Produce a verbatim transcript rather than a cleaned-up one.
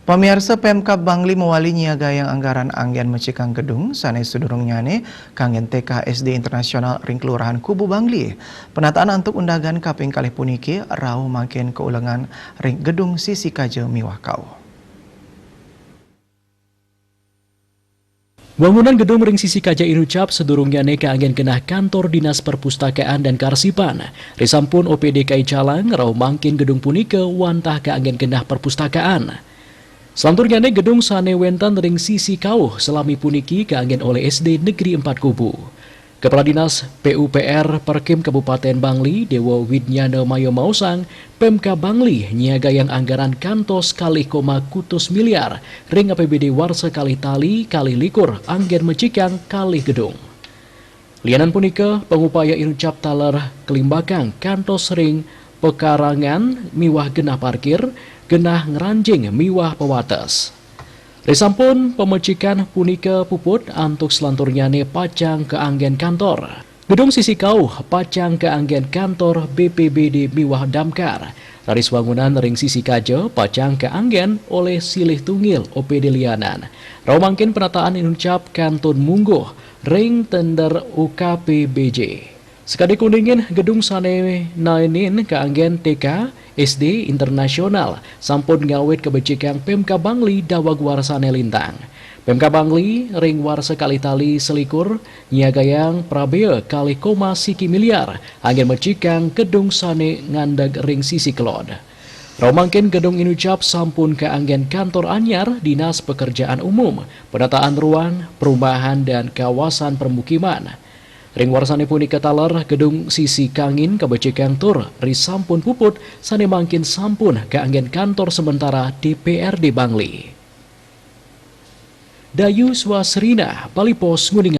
Pamiarsa, Pemkab Bangli mawali nyiagayang anggaran anggén mecikang gedung sané sadurungnyane kanggen T K S D Internasional ring Kelurahan Kubu Bangli. Penataan antuk undagan kaping kalih puniki rauh mangkin kaulengan ring gedung sisi kaja miwah kauh. Wangunan gedung ring sisi kaja inucap sadurungnyane kaanggén genah kantor Dinas Perpustakaan dan Karsipan. Risampun O P D K I Calang rauh mangkin gedung punika wantah kaanggén genah perpustakaan. Salanturnyane gedung sane wenten ring sisi kauh salami puniki kaanggén olih S D Negeri Empat Kubu. Kepala Dinas P U P R Perkim Kabupaten Bangli, Dewa Widnyana Mayo maosang, Pemkab Bangli nyiagayang anggaran kantos kalih koma kutus miliar ring A P B D warsa kalih tali kalih likur anggén mecikang kalih gedung. Lianan punika, pangupaya inucap taler kalimbakang kantos ring pekarangan miwah genah parkir, genah ngranjing miwah pawates. Risampun pamecikan punika puput antuk salanturnyane pacang kaanggén kantor. Gedung sisi kauh pacang kaanggén kantor B P B D miwah damkar. Raris wangunan ring sisi kaja pacang kaanggén olih silih tunggil O P D lianan. Rauh mangkin penataan inucap kantun mungguh ring tender U K P B J. Sakadi kuningin gedung sane naenin kaanggén T K S D Internasional sampun ngawit kabecikang Pemkab Bangli daweg warsane lintang. Pemkab Bangli ring warsa kalih tali selikur nyiagayang prabea kalih koma siki miliar anggén mecikang gedung sane ngandeg ring sisi kelod. Rauh mangkin gedung inucap sampun kaanggén kantor anyar Dinas Pekerjaan Umum, Penataan Ruang, Perumahan dan Kawasan Permukiman. Ring warsane punika taler gedung sisi kangin kabecikang tur risampun puput sane mangkin sampun kaanggén kantor sementara D P R D Bangli. Dayu Swasrina, Bali Post, nguninga.